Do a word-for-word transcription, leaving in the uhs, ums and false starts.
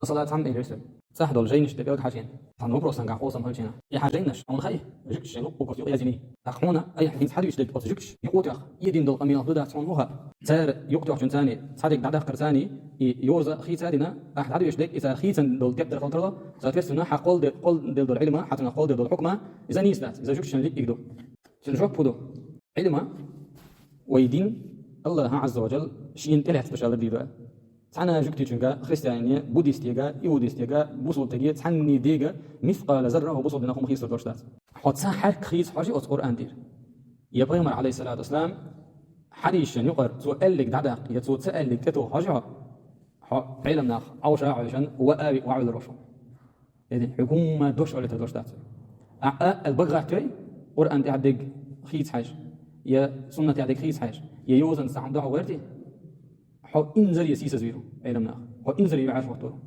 Масала, цхьамма элира соьга, цӀахь долу жайнаш тӀе пӀелг хьажийна. Цхьана вопросанга хьо сан хьалчийна. И хьан жайнаш хьуна хаьий, жуьгташ шайн луъу курс юкъа яздиний? ТӀаккха хьуна айхьа хӀинца хьадуьйцуш дерг оцу жуьгташ юкъа тӀехь, и дина долу къамелах ду дац хьуна хӀун хаьа? Цара юкъа тоьхначун царний цхьа дерг дӀадаккхар царний, и йоза хийца а дина, ахьа дӀадуьйцуш дерг и цара хийцина долу тептар хила тарло, соответственно, хьан кхолладе-, кхолладелла долу Ӏилма, хьан цунах кхолладелла долу хьукма, иза нийса дац, иза жуьгташна лиъиг ду. Цуьнан жоп хӀун ду? Ӏилма, вай дин, Аллаха Азза ва Джалла шена тӀелаьцна ду шалар дийр ду. Цхьана жуьгтичунга, христианине, буддистега, иудистега, бусулба стеге, цхьанне дега мискъала зарра хӀу бусулба динах хӀума хийцалур долуш дац. Хьо цхьа хьаьрк хийца хьожий оцу Къуръан тӀера? Я пайхамар, алейхиссалату вассалам, хьадийшан юкъара цо аьллиг дӀадаккха, я цо ца аьллиг тӀетоха хьожий хьо? Хьо Ӏелам нах Ӏовша а Ӏовшан, ва а ве, ва Ӏуьллур ву хьо. Эди, хьуьга хӀумма дош олуьйтур долуш дац. А, а, ала бага гӀаттавей, Къуръан тӀехь дерг хийца хьаьжа, я суннат тӀехь дерг хийца хьаьжа, я йозанца цхьа хӀума дохьо гӀерти, хьо инзаре сийсазвийр ву Ӏелам нах. Хьо инзаре юьхьӀаьржа хӀоттор ву.